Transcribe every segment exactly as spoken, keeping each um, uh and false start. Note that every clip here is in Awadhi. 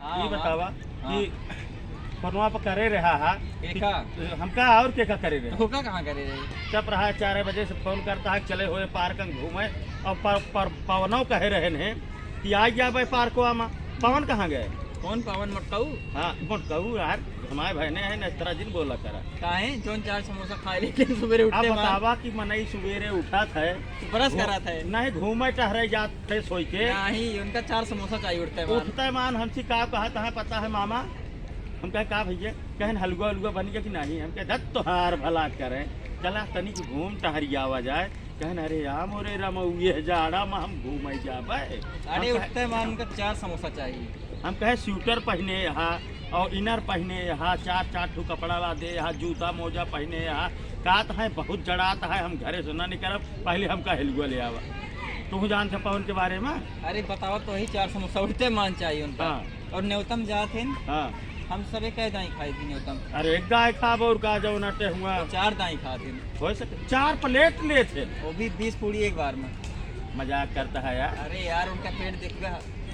हाँ, ई हाँ। बतावा हाँ। कि फोनवा पर करे रहा हा कि केका? हमका और केका करे रहे? होका कहाँ करे रहे? चुप रहा, चार बजे से फोन करता है, चले हुए पार्क में घूमे, और पर, पर, पवनो कहे रहे ने कि आ जाबे पार्कवा में। पवन कहाँ गए? कौन पवन, मोटकाऊ? हाँ, मोटकाऊ यार, हमारे भाई ने है ना, इस तरह जिन बोला करा। काहे? जौन चार समोसा खा लेते हैं सुबेरे अब उठते मान। बतावा कि मनई सुबेरे उठत है, ब्रश घू-, करत है। नहीं, घूमे टहरे जात फ्रेश होई के। नहीं, उनका चार समोसा चाहिए उठते मान। उठते मान हमसे का कहत है पता है मामा? हम कहे, "का भैया?" कहन, "हलवा उलवा बन गया कि नहीं?" हम कहे, "धत तोहार भला करे, चला तनिक घूम टहरी आवा जाए।" कहन, "अरे राम, ओरे राम, ये जाड़ा में हम घूमे जाबे?" अरे हम कहे, उठते मान उनका चार समोसा चाहिए। हम कहे, "स्वेटर पहने यहाँ और इनर पहने यहाँ, चार चार ठो कपड़ा ला दे यहाँ, जूता मोजा पहने यहाँ, कात है बहुत जड़ात है, हम घरे से ना निकलब, पहले हमका हलवा ले आवा।" तू जानते पवन के बारे में? अरे बतावा तो ही, चार समोसा उठते मान चाहिए उनका। हाँ। और न्योतम जात हैं। हाँ। हम सबे कै दाई खाई थी न्योतम। अरे एक दाई खाब और का, जौन अटे हुआ। तो चार दाई खात हैं। हो सके, चार प्लेट लेत हैं। वो भी बीस पूड़ी एक बार में। मजाक करता है यार। अरे यार, उनका पेट देखबे,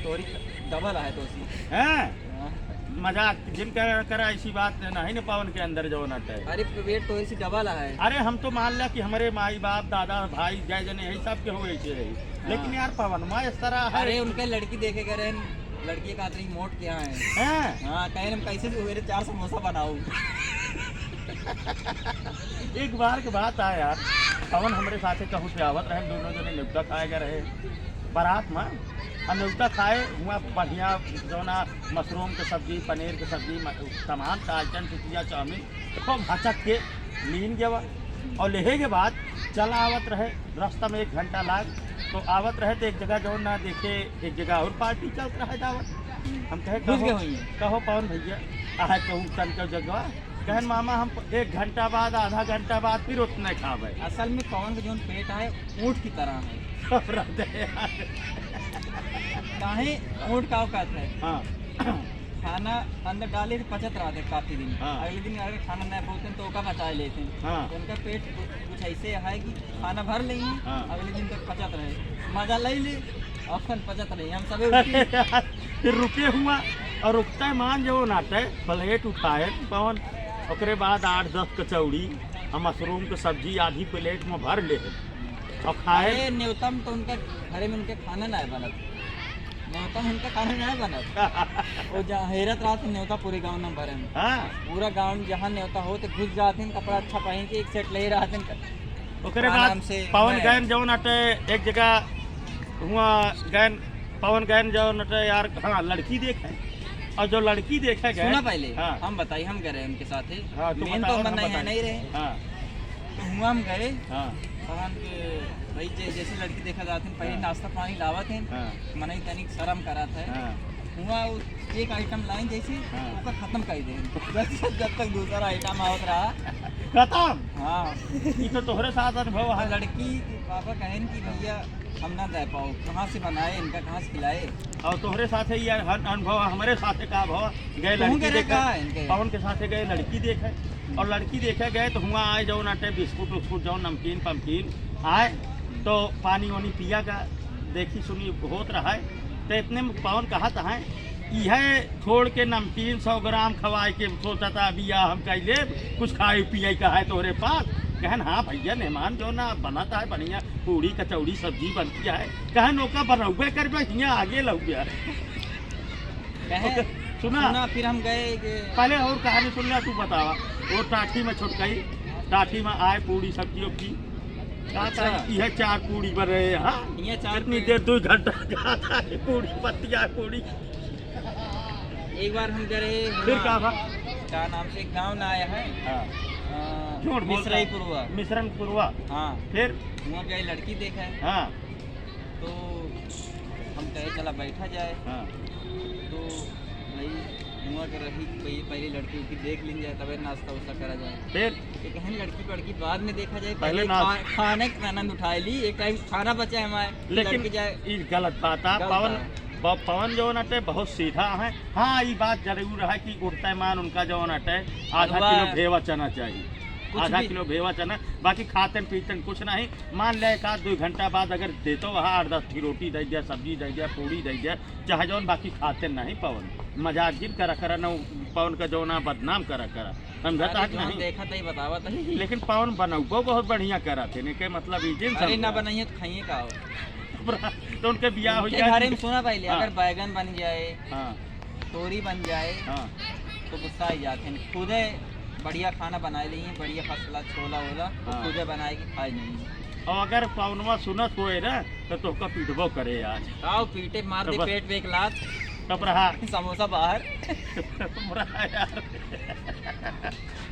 तोरी डबल है तो सी। हैं? हाँ। मजाक जिन कर, करा, ऐसी बात नहीं न पवन के अंदर जौन अटे। अरे पेट तो ऐसी डबल है। अरे हम तो मान ला कि हमारे माई बाप, दादा, भाई, जय जने यही सब के हो ऐसे रही। हाँ। लेकिन यार पवन माँ इस तरह है। अरे उनके लड़की देखे गए रहे, लड़की का आदमी मोट क्या है? हैं? हाँ, कहे हम कैसे से मेरे चार समोसा बनाओ। एक बार के बात आया यार, पवन हमरे साथे कहूँ से आवत रहे, दोनों जने न्योता खाए गए रहे बारात में। और न्योता खाए हुआ बढ़िया जौना मशरूम के सब्जी, पनीर के सब्जी, म-, तमाम का आइटम, टिकिया, चाउमीन, खूब हचक के लीन गवा। और लेहे के बाद चल आवत रहे, रास्ता में एक घंटा लाग, तो आवत रहे तो एक जगह जौन ना देखे, एक जगह और पार्टी चलत रहे दावत। हम कहे, घुस गए "कहो, होइए। कहो पवन भैया, आहे कहूँ तन के जगह।" कहन, "मामा हम एक घंटा बाद, आधा घंटा बाद फिर उतने खाबे।" असल में पवन के जौन पेट है, ऊँट की तरह है। रहते हैं। काहे ऊँट का औकात है? हाँ। खाना अंदर डाले तो पचत रहते काफी दिन। हाँ। अगले दिन अगर खाना नहीं पहुँचते तो ओका बचा लेते हैं। हाँ। तो उनका पेट कु-, कुछ ऐसे है कि खाना भर लेंगे, हाँ। अगले दिन तक पचत रहे, मजा ले ले, अपन पचत रहे। हम सबे उठी। फिर रुके हुआ और रुकते मान जो नाटे प्लेट उठाए पवन, ओकरे बाद आठ दस कचौड़ी, हम मशरूम के सब्जी आधी प्लेट में भर ले। और खाए। अरे, न्योता में तो उनका घरे में उनके खाना ना बनत। न्योता में उनका खाना ना बनत। वो जहाँ हेरत रहत न्योता पूरे गाँव में भरे में। हाँ। पूरा गाँव में जहाँ न्योता हो तो घुस जाते हैं, कपड़ा अच्छा पहन के एक सेट ले रहते हैं। ओकरे बाद आराम से पवन मैं गैन जौन अटे एक जगह हुआ गैन, पवन गैन जौन अटे यार, हाँ, लड़की देखे। और जो लड़की देखे गए, सुना पहले, हाँ। हम बताई, हम गए रहे उनके साथ ही। हाँ, तू मेन बताओ, तो हम हम नहीं है, बताई। नहीं रहे। हाँ। तो हुआ हम गए, हाँ। भगवान के भाई जै-, जैसे लड़की देखा जाते हैं, पहले हाँ। नाश्ता पानी लावत हैं, हाँ। मनई तनिक शर्म करात है। हाँ। हुआ उ-, एक आइटम लाइन जैसे, हाँ। ओकर खत्म कर दे। जब, जब तक दूसरा आइटम आवत रहा। खत्म? हाँ। ई तो तोहरे साथ अनुभव है। तो लड़की के पापा कहन कि भैया हम ना दे पाओ, कहाँ से बनाए इनका, कहाँ से खिलाए? और तोहरे साथे ये अन-, अनुभव हमरे साथे का भवा, गए तुहूँ लड़की के रे देखे, का इनके? पवन के साथे गए लड़की देखे, और लड़की देखे गए तो हुआ आए जौन अटे बिस्कुट उस्कुट जौन नमकीन पमकीन आए तो पानी वानी पिया का देखी सुनी होत रहा है। तो इतने में पवन कहत है, "इहे छोड़ के नमकीन सौ ग्राम खवाए के सोचता बिया हम कइले, कुछ खाए पिए का है तोहरे पास?" कहन, "हाँ भैया, मेहमान जो ना बनत है बढ़िया, पूड़ी कचौड़ी सब्जी बनती है।" कहन, "ओका बनौबे करबे, हियाँ आगे लौबे।" कहे, ओके, सुना। सुना, फिर हम गए कि पहले और कहानी सुन ले, तू बतावा। वो टाठी में छुटकाई, टाठी में आए पूड़ी सब्जी उब्जी। का अच्छा। करी, इहे चार पूड़ी बन रहे हैं, हाँ? इहे चार कितनी पूड़ी। देर, दो घंटा का आता है, पूड़ी, पतिया पूड़ी। एक बार हम गए रहे फिर वहाँ, का बा? का नाम से एक गाँव ना आया है? हाँ। अ, झूठ बोलता है। मिश्रईपुरवा। मिश्रनपुरवा। हाँ। फिर? वहाँ गए, लड़की देखा है। हाँ। तो हम कहे, "चला बैठा जाए।" हाँ। तो भाई, हुआ के रही, भाई, पहले लड़की उड़की देख ली जाए, तबे नाश्ता उस्ता करा जाए। फिर? ये कहें, "लड़की पड़की बाद में देखा जाए, पहले पहले नाश- खा-, खाने का आनंद उठा ली, एक टाइम खाना बचा है हमारे।" लेकिन लड़की जाए। ई गलत बात है। गलत पवन, है। प-, पवन जौन अटे बहुत सीधा है। हाँ, ई बात जरूर है कि उड़ते मान उनका जौन अटे आधा हलवा। किलो भेवा चना चाहिए। कुछ आधा भी। किलो भेवा चना, बाकी खातन पीतन कुछ नहीं। मान ले एक आध दो घंटा बाद अगर देतो वहाँ आठ दस की रोटी दे दिया, सब्जी दे दिया, पूड़ी दे दिया, चाहे जौन, बाकी खाते नहीं पवन। मजाक जिन करा करा, न पवन का जौना बदनाम करा करा, समझता अरे है कि जौन नहीं? देखा तही बतावत है। लेकिन पवन बनौबो बहुत बढ़िया करा थे, ने के मतलब ई जिन अरे ना समझा। बनाइए तो खाइए का हो? तो उनके बियाह हो उनके गया। घरे में सुना पहले, हाँ। अगर बैगन बन जाए, हाँ। तोरी बन जाए, हाँ। तो गुस्सा आ जाते हैं। खुदे बढ़िया खाना बना ली, बढ़िया first class छोला वोला, तो हाँ। खुदे बनाए के खाए नहीं। और अगर पवनवा सुनत होए ना, तो तोहका पीटबो करे आज। आओ पीटे, मार तो दे बस। पेट पे एक लात। चुप रहा। समोसा बाहर। चुप रहा यार।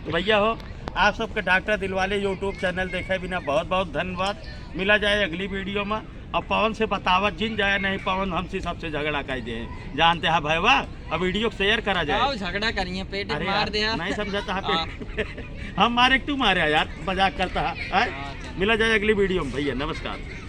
तो भैया हो, आप सबके डॉक्टर दिलवाले YouTube channel देखे बिना बहुत बहुत धन्यवाद। मिला जाए अगली video में। अब पवन से बतावत जिन जाए, नहीं पवन हमसे सबसे झगड़ा कर दे। जानते हैं भैया, अब video को share करा जाए। आओ झगड़ा करिए, पेट अरे मार यार, दे। नहीं समझता है हाँ। पेट। हम मारे, तू मारे यार, मजाक करता है, हैं? हाँ, चल। मिला जाए अगली video में भैया, नमस्कार।